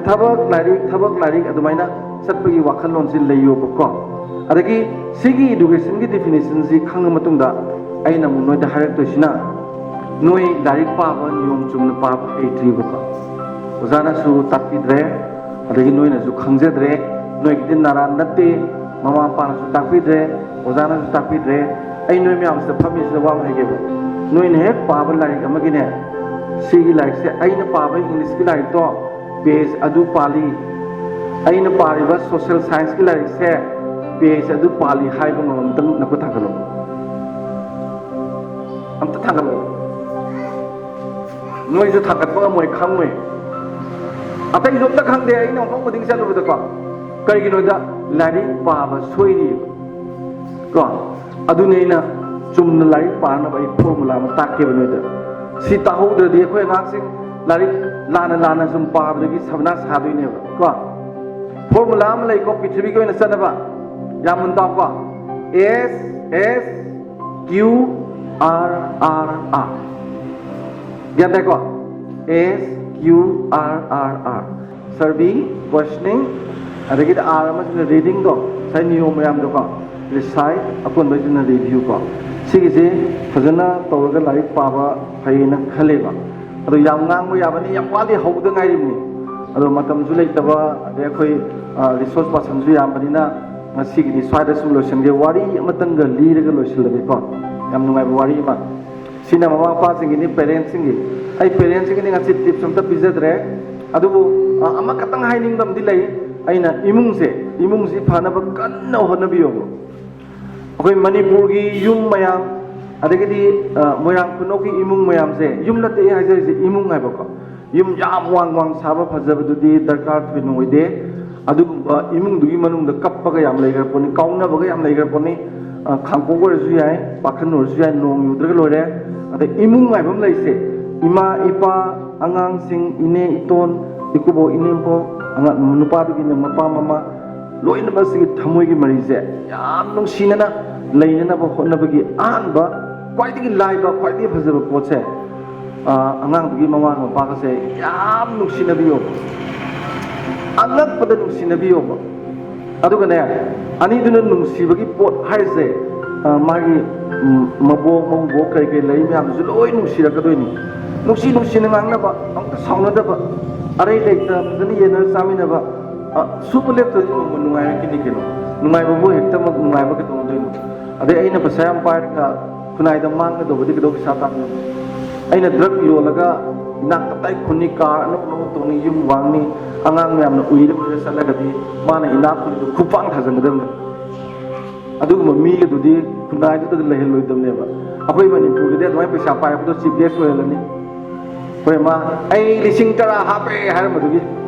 ꯊꯕꯛ, ꯂꯥꯏꯔꯤꯛ, ꯊꯕꯛ, ꯂꯥꯏꯔꯤꯛ ꯑꯗꯨꯃꯥꯏꯅ ꯆꯠꯄꯒꯤ ꯋꯥꯈꯜꯂꯣꯟꯁꯤ ꯂꯩꯌꯣꯕꯀꯣ꯫ ꯑꯗꯒꯤ ꯁꯤꯒꯤ ꯏꯗꯨꯀꯦꯁꯟꯒꯤ ꯗꯤꯐꯤꯅꯤꯁꯟꯁꯤ ꯈꯪꯉ ꯃꯇꯨꯡꯗ ꯑꯩꯅ ꯑꯃꯨꯛ ꯅꯣꯏꯗ ꯍꯥꯏꯔꯛꯇꯣꯏꯁꯤꯅ, ꯅꯣꯏ ꯂꯥꯏꯔꯤꯛ ꯄꯥꯕ ꯅꯤꯌꯣꯝ ꯆꯨꯝꯅ ꯄꯥꯕ ꯍꯩꯇ꯭ꯔꯤꯕꯀꯣ꯫ ꯑꯣꯖꯥꯅꯁꯨ ꯇꯥꯛꯄꯤꯗ꯭ꯔꯦ, ꯑꯗꯒꯤ ꯅꯣꯏꯅꯁꯨ ꯈꯪꯖꯗ꯭ꯔꯦ, ꯅꯣꯏꯒꯤꯗꯤ ꯅꯔꯥꯟ ꯅꯠꯇꯦ, ꯃꯃꯥ ꯃꯄꯥꯅꯁꯨ ꯇꯥꯛꯄꯤꯗ꯭ꯔꯦ, ꯑꯣꯖꯥꯅꯁꯨ ꯇꯥꯛꯄꯤꯗ꯭ꯔꯦ꯫ ꯑꯩ ꯅꯣꯏ ꯃꯌꯥꯝꯁꯤꯗ ꯐꯝꯃꯤꯁꯤꯗ ꯋꯥ ꯑꯃ ꯍꯥꯏꯒꯦꯕ꯫ ꯅꯣꯏꯅ ꯍꯦꯛ ꯄꯥꯕ ꯂꯥꯏꯔꯤꯛ ꯑꯃꯒꯤꯅꯦ, ꯁꯤꯒꯤ ꯂꯥꯏꯔꯤꯛꯁꯦ, ꯑꯩꯅ ꯄꯥꯕ ꯏꯪꯂꯤꯁꯀꯤ ꯂꯥꯏꯔꯤꯛꯇꯣ ꯄꯦꯖ ꯑꯗꯨ ꯄꯥꯜꯂꯤ, ꯑꯩꯅ ꯄꯥꯔꯤꯕ ꯁꯣꯁꯤꯌꯦꯜ ꯁꯥꯏꯟꯁꯀꯤ ꯂꯥꯏꯔꯤꯛꯁꯦ ꯄꯦꯖ ꯑꯗꯨ ꯄꯥꯜꯂꯤ ꯍꯥꯏꯕ ꯉꯝꯕ ꯑꯝꯇꯪ ꯅꯈꯨꯠ ꯊꯥꯡꯒꯠꯂꯣ꯫ ꯑꯝꯇ ꯊꯥꯡꯒꯠꯂꯣ꯫ ꯅꯣꯏꯁꯨ ꯊꯥꯡꯒꯠꯄ ꯉꯝꯃꯣꯏ, ꯈꯪꯉꯣꯏ꯫ ꯑꯇꯩꯁꯨ ꯑꯝꯇ ꯈꯪꯗꯦ, ꯑꯩꯅ ꯃꯐꯝ ꯈꯨꯗꯤꯡ ꯆꯠꯂꯨꯕꯗꯀꯣ꯫ ꯀꯩꯒꯤꯅꯣꯗ ꯂꯥꯏꯔꯤꯛ ꯄꯥꯕ ꯁꯣꯏꯔꯤꯕ ꯀꯣ꯫ ꯑꯗꯨꯅꯤ ꯑꯩꯅ ꯆꯨꯝꯅ ꯂꯥꯏꯔꯤꯛ ꯄꯥꯅꯕ ꯑꯩ ꯐꯣꯔꯃꯨꯂꯥ ꯑꯃ ꯇꯥꯛꯀꯦꯕ ꯅꯣꯏꯗ꯫ ꯁꯤ ꯇꯥꯍꯧꯗ꯭ꯔꯗꯤ ꯑꯩꯈꯣꯏ ꯑꯉꯥꯡꯁꯤꯡ ꯂꯥꯏꯔꯤꯛ ꯂꯥꯟꯅ ꯂꯥꯟꯅ ꯁꯨꯝ ꯄꯥꯕꯗꯒꯤ ꯁꯕꯅꯥꯁ ꯁꯥꯗꯣꯏꯅꯦꯕ ꯀꯣ꯫ ꯐꯣꯔꯃꯨꯂꯥ ꯑꯃ ꯂꯩꯀꯣ, ꯄ꯭ꯔꯤꯊꯤꯕꯤꯒꯤ ꯑꯣꯏꯅ ꯆꯠꯅꯕ꯫ ꯌꯥꯝ moon ꯇꯥꯎꯀꯣ꯫ S S Q R R R꯫ ꯒ꯭ꯌꯥꯟ ꯇꯥꯏꯀꯣ? S Q R R R꯫ Survey, questioning, ꯑꯗꯒꯤꯗꯤ R ꯑꯃꯁꯤꯅ reading ꯗꯣ, ꯉꯁꯥꯏ ꯅꯤꯌꯣꯝ ꯃꯌꯥꯝꯗꯣꯀꯣ꯫ Recite, ꯑꯀꯣꯟꯕꯩꯁꯤꯅ review ꯀꯣ꯫ ꯁꯤꯒꯤꯁꯦ ꯐꯖꯅ ꯇꯧꯔꯒ ꯂꯥꯏꯔꯤꯛ ꯄꯥꯕ ꯐꯩꯌꯦꯅ ꯈꯜꯂꯦꯕ꯫ ꯑꯗꯣ ꯌꯥꯝ ꯉꯥꯡꯕ ꯌꯥꯕꯅꯤ, ꯌꯥꯝ ꯋꯥꯠꯂꯤ, ꯍꯧꯕꯗ ꯉꯥꯏꯔꯤꯕꯅꯤ꯫ ꯑꯗꯣ ꯃꯇꯝꯁꯨ ꯂꯩꯇꯕ, ꯑꯗꯩ ꯑꯩꯈꯣꯏ, ꯑ, resource person ꯁꯨ ꯌꯥꯝꯕꯅꯤꯅ ꯉꯁꯤꯒꯤꯗꯤ ꯁ꯭ꯋꯥꯏꯗ ꯁꯨꯝ ꯂꯣꯏꯁꯤꯟꯒꯦ꯫ ꯋꯥꯔꯤ ꯑꯃꯇꯪꯒ ꯂꯤꯔꯒ ꯂꯣꯏꯁꯤꯜꯂꯒꯦꯀꯣ꯫ ꯌꯥꯝ ꯅꯨꯡꯉꯥꯏꯕ ꯋꯥꯔꯤ ꯑꯃ꯫ ꯁꯤꯅ ꯃꯃꯥ ꯃꯄꯥꯁꯤꯡꯒꯤꯅꯤ, parents ꯁꯤꯡꯒꯤ꯫ ꯑꯩ parents ꯁꯤꯡꯒꯤꯗꯤ ꯉꯁꯤ tips ꯑꯝꯇ ꯄꯤꯖꯗ꯭ꯔꯦ꯫ ꯑꯗꯨꯕꯨ ꯑ, ꯑꯃꯈꯛꯇꯪ ꯍꯥꯏꯅꯤꯡꯕ ꯑꯃꯗꯤ ꯂꯩ꯫ ꯑꯩꯅ ꯏꯃꯨꯡꯁꯦ, ꯏꯃꯨꯡꯁꯤ ꯐꯅꯕ ꯀꯟꯅ ꯍꯣꯠꯅꯕꯤꯌꯣꯕ꯫ ꯑꯩꯈꯣꯏ ꯃꯅꯤꯄꯨꯔꯒꯤ ꯌꯨꯝ ꯃꯌꯥꯝ, ꯑꯗꯒꯤꯗꯤ ꯑ, ꯃꯣꯏꯔꯥꯡ ꯈꯨꯅꯧꯒꯤ ꯏꯃꯨꯡ ꯃꯌꯥꯝꯁꯦ, ꯌꯨꯝ ꯅꯠꯇꯦ ꯑꯩ ꯍꯥꯏꯖꯔꯤꯁꯦ, ꯏꯃꯨꯡ ꯍꯥꯏꯕꯀꯣ꯫ ꯌꯨꯝ ꯌꯥꯝ ꯋꯥꯡ ꯋꯥꯡ ꯁꯥꯕ ꯐꯖꯕꯗꯨꯗꯤ ꯗꯔꯀꯥꯔ ꯊꯣꯏꯅ ꯑꯣꯏꯗꯦ꯫ ꯑꯗꯨꯒꯨꯝꯕ ꯏꯃꯨꯡꯗꯨꯒꯤ ꯃꯅꯨꯡꯗ ꯀꯞꯄꯒ ꯌꯥꯝ ꯂꯩꯈ꯭ꯔ ꯄꯣꯠꯅꯤ, ꯀꯥꯎꯅꯕꯒ ꯌꯥꯝ ꯂꯩꯈ꯭ꯔ ꯄꯣꯠꯅꯤ꯫ ꯑ, ꯈꯥꯡꯄꯣꯛ ꯑꯣꯏꯔꯁꯨ ꯌꯥꯏ, ꯄꯥꯈꯟ ꯑꯣꯏꯔꯁꯨ ꯌꯥꯏ, ꯅꯣꯡ ꯌꯨꯗ꯭ꯔꯒ ꯂꯣꯏꯔꯦ꯫ ꯑꯗꯩ ꯏꯃꯨꯡ ꯍꯥꯏꯕ ꯑꯃ ꯂꯩꯁꯦ, ꯏꯃꯥ, ꯏꯄꯥ, ꯑꯉꯥꯡꯁꯤꯡ, ꯏꯅꯦ, ꯏꯇꯣꯟ, ꯏꯀꯨꯕꯣꯛ, ꯏꯅꯦꯝꯕꯣꯛ, ꯑꯉꯥꯡ, ꯅꯨꯄꯥꯗꯨꯒꯤꯅ ꯃꯄꯥ, ꯃꯃꯥ, ꯂꯣꯏꯅꯃꯛꯁꯤꯒꯤ ꯊꯃꯣꯏꯒꯤ ꯃꯔꯤꯁꯦ ꯌꯥꯝ ꯅꯨꯡꯁꯤꯅꯅ ꯂꯩꯅꯅꯕ ꯍꯣꯠꯅꯕꯒꯤ ꯑꯍꯥꯟꯕ, ꯈ꯭ꯋꯥꯏꯗꯒꯤ ꯂꯥꯏꯕ, ꯈ꯭ꯋꯥꯏꯗꯒꯤ ꯐꯖꯕ ꯄꯣꯠꯁꯦ, ꯑ, ꯑꯉꯥꯡꯗꯨꯒꯤ ꯃꯃꯥꯒ ꯃꯄꯥꯒꯁꯦ ꯌꯥꯝ ꯅꯨꯡꯁꯤꯅꯕꯤꯌꯣꯕ, ꯑꯉꯛꯄꯗ ꯅꯨꯡꯁꯤꯅꯕꯤꯌꯣꯕ꯫ ꯑꯗꯨꯒꯅꯦ, ꯑꯅꯤꯗꯨꯅ ꯅꯨꯡꯁꯤꯕꯒꯤ ꯄꯣꯠ ꯍꯥꯏꯔꯤꯁꯦ, ꯑ, ꯃꯥꯒꯤ, ꯎꯝ, ꯃꯕꯣꯛ ꯃꯧꯕꯣꯛ ꯀꯔꯤ ꯀꯔꯤ ꯂꯩ ꯃꯌꯥꯝꯗꯨꯁꯨ ꯂꯣꯏ ꯅꯨꯡꯁꯤꯔꯛꯀꯗꯣꯏꯅꯤ꯫ ꯅꯨꯡꯁꯤ ꯅꯨꯡꯁꯤꯅ ꯉꯥꯡꯅꯕ, ꯑꯃꯨꯛꯇ ꯁꯥꯎꯅꯗꯕ, ꯑꯔꯩ ꯂꯩꯇ ꯐꯖꯅ ꯌꯦꯟꯅꯔ ꯆꯥꯃꯤꯟꯅꯕ, ꯑ, ꯁꯨꯕ ꯂꯦꯞꯇ꯭ꯔꯗꯤ ꯅꯣꯡꯃ ꯅꯨꯡꯉꯥꯏꯔꯛꯈꯤꯅꯤ ꯀꯩꯅꯣ꯫ ꯅꯨꯡꯉꯥꯏꯕꯕꯨ ꯍꯦꯛꯇꯃꯛ ꯅꯨꯡꯉꯥꯏꯕ ꯀꯩꯗꯧꯅꯗꯣꯏꯅꯣ? ꯑꯗꯩ ꯑꯩꯅ ꯄꯩꯁꯥ ꯌꯥꯝ ꯄꯥꯏꯔꯒ ꯈꯨꯟꯅꯥꯏꯗ ꯃꯥꯡꯒꯗꯧꯕꯗꯤ ꯀꯩꯗꯧ ꯄꯩꯁꯥ ꯇꯥꯟꯗꯣꯏꯅꯣ? ꯑꯩꯅ ꯗ꯭ꯔꯒ ꯌꯣꯜꯂꯒ ꯏꯅꯥꯛ ꯀꯇꯥꯏ ꯈꯨꯟꯅꯤ, ꯀꯥꯔ ꯑꯅꯧ ꯑꯅꯧꯕ ꯇꯣꯡꯅꯤ, ꯌꯨꯝ ꯋꯥꯡꯅꯤ, ꯑꯉꯥꯡ ꯃꯌꯥꯝꯅ ꯎꯏꯔ ꯎꯏꯔ ꯆꯠꯂꯒꯗꯤ ꯃꯥꯅ ꯏꯅꯥꯛ ꯈꯨꯜꯂꯤꯗꯨ ꯈꯨꯄꯥꯡ ꯊꯥꯖꯟꯒꯗꯕꯅꯤ꯫ ꯑꯗꯨꯒꯨꯝꯕ ꯃꯤꯒꯗꯨꯗꯤ ꯈꯨꯟꯅꯥꯏꯗꯨꯗ ꯂꯩꯍꯜꯂꯣꯏꯗꯕꯅꯦꯕ꯫ ꯑꯩꯈꯣꯏ ꯃꯅꯤꯄꯨꯔꯒꯤꯗꯤ ꯑꯗꯨꯃꯥꯏꯅ ꯄꯩꯁꯥ ꯄꯥꯏꯕꯗꯣ ꯆꯤꯐ ꯒꯦꯁ ꯑꯣꯏꯍꯜꯂꯅꯤ꯫ ꯍꯣꯏ, ꯃꯥ, "ꯑꯩ ꯂꯤꯁꯤꯡ ꯇꯔꯥ ꯍꯥꯞꯄꯦ" ꯍꯥꯏꯔꯝꯕꯗꯨꯒꯤ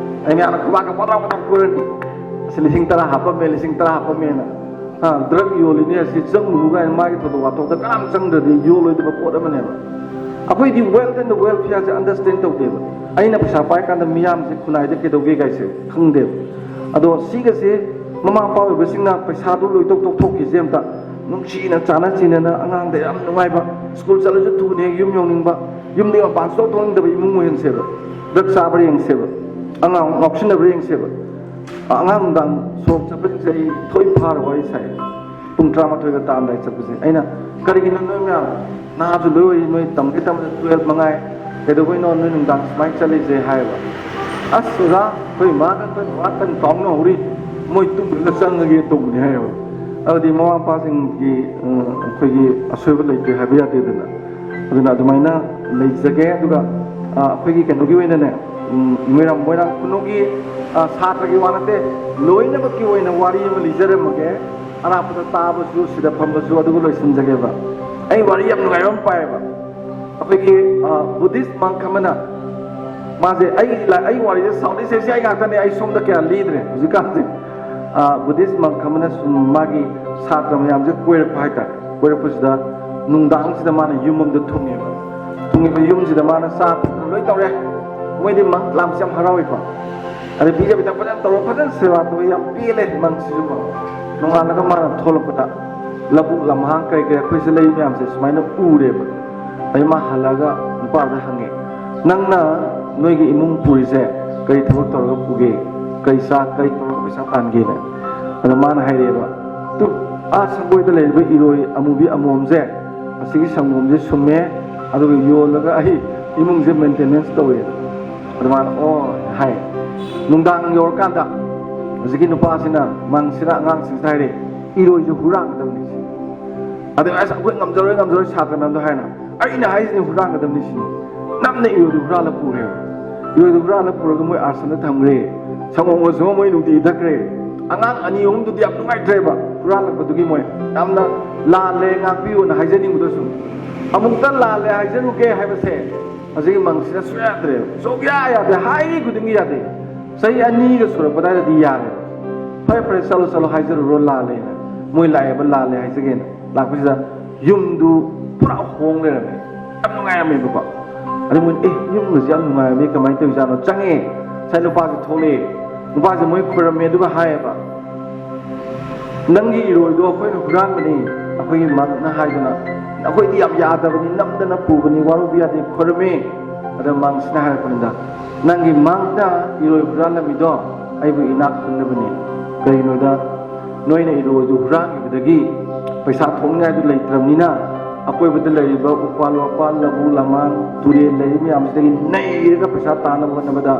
ꯑꯩ ꯃꯌꯥꯝꯅ ꯈꯨꯕꯥꯛꯀ ꯄꯣꯇꯥ ꯄꯣꯇꯥ ꯄꯨꯔꯅꯤ꯫ "ꯑꯁ, ꯂꯤꯁꯤꯡ ꯇꯔꯥ ꯍꯥꯞꯄꯝꯃꯦ, ꯂꯤꯁꯤꯡ ꯇꯔꯥ ꯍꯥꯞꯄꯝꯃꯦꯅ꯫ ꯑ, ꯗ꯭ꯔꯒ ꯌꯣꯜꯂꯤꯅꯦ, ꯑꯁꯤ ꯆꯪꯉꯨ" ꯀꯥꯏꯅ ꯃꯥꯒꯤ ꯊꯧꯗꯣꯛ ꯋꯥꯊꯣꯛꯇ ꯀꯅꯥꯝ ꯆꯪꯗ꯭ꯔꯗꯤ ꯌꯣꯜꯂꯣꯏꯗꯕ ꯄꯣꯠ ꯑꯃꯅꯦꯕ꯫ ꯑꯩꯈꯣꯏꯗꯤ wealth and welfare say understand ꯇꯧꯗꯦꯕ꯫ ꯑꯩꯅ ꯄꯩꯁꯥ ꯄꯥꯏ ꯀꯥꯟꯗ ꯃꯤꯌꯥꯝꯁꯦ ꯈꯨꯟꯅꯥꯏꯗ ꯀꯩꯗꯧꯒꯦ ꯀꯥꯏꯁꯦ ꯈꯪꯗꯦꯕ꯫ ꯑꯗꯣ ꯁꯤꯒꯁꯦ ꯃꯃꯥ ꯃꯄꯥ ꯑꯣꯏꯕꯁꯤꯡꯅ ꯄꯩꯁꯥꯗꯣ ꯂꯣꯏꯊꯣꯛ ꯇꯣꯛꯊꯣꯛꯈꯤꯁꯦ ꯑꯝꯇ꯫ ꯅꯨꯡꯁꯤꯅ ꯆꯥꯅ ꯆꯤꯟꯅꯅ ꯑꯉꯥꯡꯗ ꯌꯥꯝ ꯅꯨꯡꯉꯥꯏꯕ, ꯁ꯭ꯀꯨꯜ ꯆꯠꯂꯁꯨ ꯊꯨꯅ ꯍꯦꯛ ꯌꯨꯝ ꯌꯧꯅꯤꯡꯕ, ꯌꯨꯝꯗꯒꯤ ꯃꯄꯥꯟ ꯁꯨꯡꯊꯣꯛ ꯊꯣꯛꯅꯤꯡꯗꯕ ꯏꯃꯨꯡ ꯑꯣꯏꯍꯟꯁꯦꯕ꯫ ꯗ꯭ꯔꯒ ꯆꯥꯕ꯭ꯔꯥ ꯌꯦꯡꯁꯦꯕ, ꯑꯉꯥꯡ ꯉꯥꯎꯁꯤꯟꯅꯕ꯭ꯔꯥ ꯌꯦꯡꯁꯦꯕ꯫ ꯑꯉꯥꯡ ꯅꯨꯡꯗꯥꯡ ꯁꯣꯔꯣꯛ ꯆꯠꯄꯁꯤꯡꯁꯦ ꯑꯩ ꯊꯣꯏ ꯐꯥꯔ ꯋꯥꯔꯤ ꯁꯥꯏ꯫ ꯄꯨꯡ ꯇꯔꯥꯃꯥꯊꯣꯏꯒ ꯇꯥꯔꯝꯗꯥꯏ ꯆꯠꯄꯁꯦ꯫ ꯑꯩꯅ, "ꯀꯔꯤꯒꯤꯅꯣ ꯅꯣꯏ ꯃꯌꯥꯝ ꯅꯍꯥꯁꯨ ꯂꯣꯏ ꯑꯣꯏꯔꯤ, ꯅꯣꯏ ꯇꯝꯒꯦ ꯇꯝꯕꯗ ꯇꯨꯌꯦꯜꯐ ꯃꯉꯥꯏ, ꯀꯩꯗꯧꯕꯩꯅꯣ ꯅꯣꯏ ꯅꯨꯡꯗꯥꯡ ꯁꯨꯃꯥꯏꯅ ꯆꯠꯂꯤꯁꯦ?" ꯍꯥꯏꯌꯦꯕ꯫ "ꯑꯁ ꯑꯣꯖꯥ, ꯑꯩꯈꯣꯏ ꯏꯃꯥꯒ ꯑꯩꯈꯣꯏ ꯕꯕꯥ ꯀꯟꯅ ꯀꯥꯎꯅꯍꯧꯔꯤ, ꯃꯣꯏ ꯇꯨꯝꯈ꯭ꯔꯒ ꯆꯪꯉꯒꯦ ꯇꯧꯕꯅꯦ" ꯍꯥꯏꯌꯦꯕ꯫ ꯑꯗꯨꯗꯤ ꯃꯃꯥ ꯃꯄꯥꯁꯤꯡꯒꯤ, ꯑ, ꯑꯩꯈꯣꯏꯒꯤ ꯑꯁꯣꯏꯕ ꯂꯩꯇꯦ ꯍꯥꯏꯕ ꯌꯥꯗꯦꯗꯅ꯫ ꯑꯗꯨꯅ ꯑꯗꯨꯃꯥꯏꯅ ꯂꯩꯖꯒꯦ꯫ ꯑꯗꯨꯒ, ꯑ, ꯑꯩꯈꯣꯏꯒꯤ ꯀꯩꯅꯣꯒꯤ ꯑꯣꯏꯅꯅꯦ, ꯎꯝ, ꯃꯣꯏꯔꯥꯡ, ꯃꯣꯏꯔꯥꯡ ꯈꯨꯅꯧꯒꯤ, ꯑ, ꯁꯥꯇ꯭ꯔꯒꯤ ꯋꯥ ꯅꯠꯇꯦ, ꯂꯣꯏꯅꯃꯛꯀꯤ ꯑꯣꯏꯅ ꯋꯥꯔꯤ ꯑꯃ ꯂꯤꯖꯔꯝꯃꯒꯦ꯫ ꯑꯔꯥꯞꯄꯗ ꯇꯥꯕꯁꯨ ꯁꯤꯗ ꯐꯝꯕꯁꯨ ꯑꯗꯨꯒ ꯂꯣꯏꯁꯤꯟꯖꯒꯦꯕ꯫ ꯑꯩ ꯋꯥꯔꯤ ꯌꯥꯝ ꯅꯨꯡꯉꯥꯏꯕ ꯑꯃ ꯄꯥꯏꯌꯦꯕ꯫ ꯑꯩꯈꯣꯏꯒꯤ, ꯑ, Buddhist monk ꯑꯃꯅ, ꯃꯥꯁꯦ ꯑꯩ ꯂꯥ-, ꯑꯩ ꯋꯥꯔꯤꯁꯦ South East Asia ꯑꯩ ꯉꯥꯛꯇꯅꯦ, ꯑꯩ ꯁꯣꯝꯗ ꯀꯌꯥ ꯂꯤꯗ꯭ꯔꯦ ꯍꯧꯖꯤꯛꯀꯥꯟꯁꯦ꯫ ꯑ, Buddhist monk ꯑꯃꯅ ꯁꯨꯝ ꯃꯥꯒꯤ ꯁꯥꯇ꯭ꯔ ꯃꯌꯥꯝꯁꯦ ꯀꯣꯏꯔꯛꯄ ꯍꯥꯏꯇꯥꯔꯦ꯫ ꯀꯣꯏꯔꯛꯄꯁꯤꯗ ꯅꯨꯡꯗꯥꯡꯁꯤꯗ ꯃꯥꯅ ꯌꯨꯝ ꯑꯃꯗ ꯊꯨꯡꯉꯦꯕ꯫ ꯊꯨꯡꯉꯤꯕ ꯌꯨꯝꯁꯤꯗ ꯃꯥꯅ ꯆꯥ ꯊꯛꯇꯅ ꯂꯣꯏ ꯇꯧꯔꯦ꯫ ꯃꯣꯏꯗꯤ monk ꯂꯥꯝꯁꯦ ꯌꯥꯝ ꯍꯔꯥꯎꯏꯀꯣ꯫ ꯑꯗꯩ ꯄꯤꯖ ꯄꯤꯊꯛ ꯐꯖꯅ ꯇꯧꯔ ꯐꯖꯅ ꯁꯦꯕꯥ ꯇꯧꯔ ꯌꯥꯝ ꯄꯦꯜꯂꯦ monkꯁꯤꯁꯨꯀꯣ꯫ ꯅꯣꯡꯉꯥꯜꯂꯒ ꯃꯥꯅ ꯊꯣꯛꯂꯛꯄꯗ ꯂꯧꯕꯨꯛ ꯂꯝꯍꯥꯡ ꯀꯔꯤ ꯀꯔꯤ ꯑꯩꯈꯣꯏ ꯁꯤꯗ ꯂꯩ ꯃꯌꯥꯝꯁꯦ ꯁꯨꯃꯥꯏꯅ ꯎꯔꯦꯕ꯫ ꯑꯗꯩ ꯃꯥ ꯍꯜꯂꯛꯑꯒ ꯅꯨꯄꯥꯗ ꯍꯪꯉꯦ, "ꯅꯪꯅ ꯅꯣꯏꯒꯤ ꯏꯃꯨꯡ ꯄꯨꯔꯤꯁꯦ ꯀꯔꯤ ꯊꯕꯛ ꯇꯧꯔꯒ ꯄꯨꯒꯦ? ꯀꯔꯤ ꯆꯥ, ꯀꯔꯤ ꯇꯧꯔꯒ ꯄꯩꯁꯥ ꯇꯥꯟꯒꯦꯅ?" ꯑꯗ ꯃꯥꯅ ꯍꯥꯏꯔꯛꯑꯦꯕ, "ꯇꯨ, ꯑꯥ ꯁꯪꯒꯣꯏꯗ ꯂꯩꯔꯤꯕ ꯏꯔꯣꯏ ꯑꯃꯨꯕꯤ ꯑꯃꯣꯝꯁꯦ, ꯑꯁꯤꯒꯤ ꯁꯪꯒꯣꯝꯁꯦ ꯁꯨꯝꯃꯦ, ꯑꯗꯨꯒ ꯌꯣꯜꯂꯒ ꯑꯩ ꯏꯃꯨꯡꯁꯦ maintenance ꯇꯧꯋꯦ꯫" ꯑꯗ ꯃꯥꯅ, "ꯑꯣ," ꯍꯥꯏ꯫ ꯅꯨꯡꯗꯥꯡ ꯌꯧꯔꯀꯥꯟꯗ ꯍꯧꯖꯤꯛꯀꯤ ꯅꯨꯄꯥꯁꯤꯅ, monkꯁꯤꯅ ꯑꯉꯥꯡꯁꯤꯡꯁꯤꯗ ꯍꯥꯏꯔꯦ, "ꯏꯔꯣꯏꯁꯦ ꯍꯨꯔꯥꯟꯒꯗꯕꯅꯤ ꯁꯤ꯫" ꯑꯗꯨ ꯑꯁ ꯑꯩꯈꯣꯏ ꯉꯝꯖꯔꯣꯏ, ꯉꯝꯖꯔꯣꯏ ꯁꯥꯇ꯭ꯔ ꯃꯌꯥꯝꯗꯣ ꯍꯥꯏꯅ, "ꯑꯩꯅ ꯍꯥꯏꯁꯤꯅꯤ ꯍꯨꯔꯥꯟꯒꯗꯕꯅꯤ ꯁꯤꯅꯤ꯫" ꯅꯝꯅ ꯏꯔꯣꯏꯗꯨ ꯍꯨꯔꯥꯜꯂ ꯄꯨꯔꯦꯕ꯫ ꯏꯔꯣꯏꯗꯨ ꯍꯨꯔꯥꯜꯂ ꯄꯨꯔꯒ ꯃꯣꯏ ꯑꯥꯁ꯭ꯔꯝꯗ ꯊꯝꯈ꯭ꯔꯦ꯫ ꯁꯪꯒꯣꯝ ꯑꯣꯏꯔꯁꯨ ꯃꯣꯏ ꯅꯨꯡꯇꯤꯒꯤ ꯊꯛꯈ꯭ꯔꯦ꯫ ꯑꯉꯥꯡ ꯑꯅꯤ ꯑꯍꯨꯝꯗꯨꯗꯤ ꯌꯥꯝ ꯅꯨꯡꯉꯥꯏꯇ꯭ꯔꯦꯕ ꯍꯨꯔꯥꯜꯂꯛꯄꯗꯨꯒꯤ꯫ ꯃꯣꯏ ꯌꯥꯝꯅ ꯂꯥꯜꯂꯦ, ꯉꯥꯛꯄꯤꯌꯨꯅ ꯍꯥꯏꯖꯅꯤꯡꯕꯗꯁꯨ, ꯑꯃꯨꯛꯇ ꯂꯥꯜꯂꯦ ꯍꯥꯏꯖꯔꯨꯒꯦ ꯍꯥꯏꯕꯁꯦ ꯍꯧꯖꯤꯛꯀꯤ monkꯁꯤꯅ ꯁꯨꯡꯌꯥ ꯌꯥꯗ꯭ꯔꯦꯕ꯫ ꯁꯨꯡꯌꯥ ꯌꯥꯗꯦ꯫ ꯍꯥꯏꯔꯤ ꯈꯨꯗꯤꯡꯒꯤ ꯌꯥꯗꯦ꯫ ꯆꯍꯤ ꯑꯅꯤꯒ ꯁꯨꯔꯛꯄ ꯑꯗꯥꯏꯗꯗꯤ ꯌꯥꯔꯦ꯫ "ꯐꯔꯦ, ꯐꯔꯦ, ꯆꯠꯂꯣ, ꯆꯠꯂꯣ, ꯍꯥꯏꯖꯔꯨꯔꯣ, ꯂꯥꯜꯂꯦꯅ꯫" ꯃꯣꯏ ꯂꯥꯛꯑꯦꯕ, ꯂꯥꯜꯂꯦ ꯍꯥꯏꯖꯒꯦꯅ꯫ ꯂꯥꯛꯄꯁꯤꯗ ꯌꯨꯝꯗꯨ ꯄꯨꯔꯥ ꯍꯣꯡ ꯂꯩꯔꯝꯃꯦ꯫ ꯌꯥꯝ ꯅꯨꯡꯉꯥꯏꯔꯝꯃꯦꯕꯀꯣ꯫ ꯑꯗꯩ ꯃꯣꯏꯅ, "ꯑꯦ, ꯌꯨꯝꯒꯁꯦ ꯌꯥꯝ ꯅꯨꯡꯉꯥꯏꯔꯝꯃꯦ, ꯀꯃꯥꯏꯅ ꯇꯧꯔꯤꯖꯥꯠꯅꯣ?" ꯆꯪꯉꯦ꯫ ꯉꯁꯥꯏ ꯅꯨꯄꯥꯁꯦ ꯊꯣꯛꯂꯛꯑꯦ꯫ ꯅꯨꯄꯥꯁꯦ ꯃꯣꯏ ꯈꯣꯏꯔꯝꯃꯦ, ꯑꯗꯨꯒ ꯍꯥꯏꯌꯦꯕ, "ꯅꯪꯒꯤ ꯏꯔꯣꯏꯗꯣ ꯑꯩꯈꯣꯏꯅ ꯍꯨꯔꯥꯟꯕꯅꯤ, ꯑꯩꯈꯣꯏꯒꯤ monkꯅ ꯍꯥꯏꯗꯅ, ꯑꯩꯈꯣꯏꯗꯤ ꯌꯥꯝ ꯌꯥꯗꯕꯅꯤ, ꯅꯝꯗꯅ ꯄꯨꯕꯅꯤ, ꯋꯥꯔꯧꯕ ꯌꯥꯗꯦ, ꯈꯣꯏꯔꯝꯃꯤ꯫" ꯑꯗ monkꯁꯤꯅ ꯍꯥꯏꯔꯛꯄꯅꯤꯗ, "ꯅꯪꯒꯤ monkꯅ ꯏꯔꯣꯏ ꯍꯨꯔꯥꯜꯂꯝꯃꯤꯗꯣ ꯑꯩꯕꯨ ꯏꯅꯥꯛ ꯈꯨꯟꯅꯕꯅꯤ꯫ ꯀꯩꯒꯤꯅꯣꯗ ꯅꯣꯏꯅ ꯏꯔꯣꯏꯗꯨ ꯍꯨꯔꯥꯟꯈꯤꯕꯗꯒꯤ ꯄꯩꯁꯥ ꯊꯣꯛꯅꯤꯡꯉꯥꯏꯗꯨ ꯂꯩꯇ꯭ꯔꯕꯅꯤꯅ, ꯑꯀꯣꯏꯕꯗ ꯂꯩꯔꯤꯕ ꯎꯄꯥꯜ ꯋꯥꯄꯥꯜ, ꯂꯧꯕꯨꯛ ꯂꯝꯍꯥꯡ, ꯇꯨꯔꯦꯜ ꯂꯩꯔꯤꯕ ꯃꯌꯥꯝꯁꯤꯗꯒꯤ ꯅꯩꯔꯒ ꯄꯩꯁꯥ ꯇꯥꯅꯕ ꯍꯣꯠꯅꯕꯗ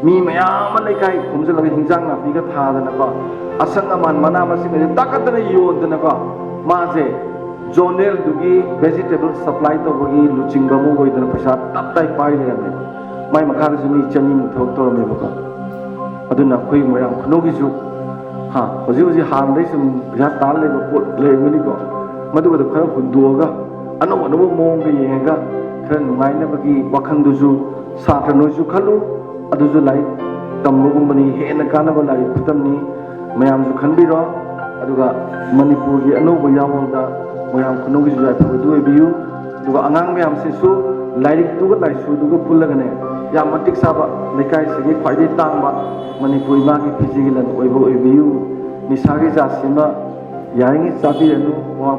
ꯃꯤ ꯃꯌꯥꯝ ꯑꯃ ꯂꯩꯀꯥꯏ ꯈꯣꯝꯖꯤꯜꯂꯒ ꯍꯤꯟꯖꯥꯡ ꯅꯥꯄꯤꯒ ꯊꯥꯗꯅꯀꯣ, ꯑꯁꯪ ꯑꯃꯥꯟ ꯃꯅꯥ ꯃꯁꯤꯡ ꯑꯁꯤ ꯇꯥꯈꯠꯇꯅ ꯌꯣꯟꯗꯅꯀꯣ, ꯃꯥꯁꯦ ꯖꯣꯅꯦꯜꯗꯨꯒꯤ vegetable supply ꯇꯧꯕꯒꯤ ꯂꯨꯆꯤꯡꯕ ꯑꯃ ꯑꯣꯏꯗꯅ ꯄꯩꯁꯥ ꯇꯞ ꯇꯥꯏ ꯄꯥꯏ ꯂꯩꯔꯝꯃꯦ꯫" ꯃꯥꯏ ꯃꯈꯥꯗꯁꯨ ꯃꯤ ꯆꯅꯤꯃꯨꯛ ꯊꯕꯛ ꯇꯧꯔꯝꯃꯦꯕꯀꯣ꯫ ꯑꯗꯨꯅ ꯑꯩꯈꯣꯏ ꯃꯣꯏꯔꯥꯡ ꯈꯨꯅꯧꯒꯤꯁꯨ, ꯍꯥ, ꯍꯧꯖꯤꯛ ꯍꯧꯖꯤꯛ ꯍꯥꯟꯅꯗꯩ ꯁꯨꯝ ꯄꯩꯁꯥ ꯇꯥꯟ ꯂꯩꯕ ꯄꯣꯠ ꯂꯩꯔꯝꯒꯅꯤꯀꯣ, ꯃꯗꯨꯒꯗꯣ ꯈꯔ ꯍꯨꯟꯗꯣꯛꯑꯒ, ꯑꯅꯧ ꯑꯅꯧꯕ ꯃꯑꯣꯡꯗ ꯌꯦꯡꯉꯒ, ꯈꯔ ꯅꯨꯡꯉꯥꯏꯅꯕꯒꯤ ꯋꯥꯈꯜꯗꯨꯁꯨ ꯁꯥꯇ꯭ꯔ ꯅꯣꯏꯁꯨ ꯈꯜꯂꯨ꯫ ꯑꯗꯨꯁꯨ ꯂꯥꯏꯔꯤꯛ ꯇꯝꯕꯒꯨꯝꯕꯅꯤ, ꯍꯦꯟꯅ ꯀꯥꯟꯅꯕ ꯂꯥꯏꯔꯤꯛ ꯈꯨꯇꯝꯅꯤ꯫ ꯃꯌꯥꯝꯁꯨ ꯈꯟꯕꯤꯔꯣ꯫ ꯑꯗꯨꯒ ꯃꯅꯤꯄꯨꯔꯒꯤ ꯑꯅꯧꯕ ꯌꯥꯑꯣꯜꯗ ꯃꯣꯏꯔꯥꯡ ꯈꯨꯅꯧꯒꯤꯁꯨ ꯌꯥꯏꯐꯕꯗꯨ ꯑꯣꯏꯕꯤꯌꯨ꯫ ꯑꯗꯨꯒ ꯑꯉꯥꯡ ꯃꯌꯥꯝꯁꯤꯁꯨ ꯂꯥꯏꯔꯤꯛꯇꯨꯒ ꯂꯥꯏꯁꯨꯗꯨꯒ ꯄꯨꯜꯂꯒꯅꯦ, ꯌꯥꯝ ꯃꯇꯤꯛ ꯆꯥꯕ, ꯂꯩꯀꯥꯏꯁꯤꯒꯤ ꯈ꯭ꯋꯥꯏꯗꯒꯤ ꯇꯥꯡꯕ ꯃꯅꯤꯄꯨꯔ ꯏꯃꯥꯒꯤ ꯐꯤꯖꯤꯒꯤ ꯂꯟ ꯑꯣꯏꯕ ꯑꯣꯏꯕꯤꯌꯨ꯫ ꯅꯤꯁꯥꯒꯤ ꯖꯥꯠꯁꯤꯃ ꯌꯥꯔꯤꯉꯩ ꯆꯥꯕꯤꯔꯅꯨ꯫ ꯃꯃꯥ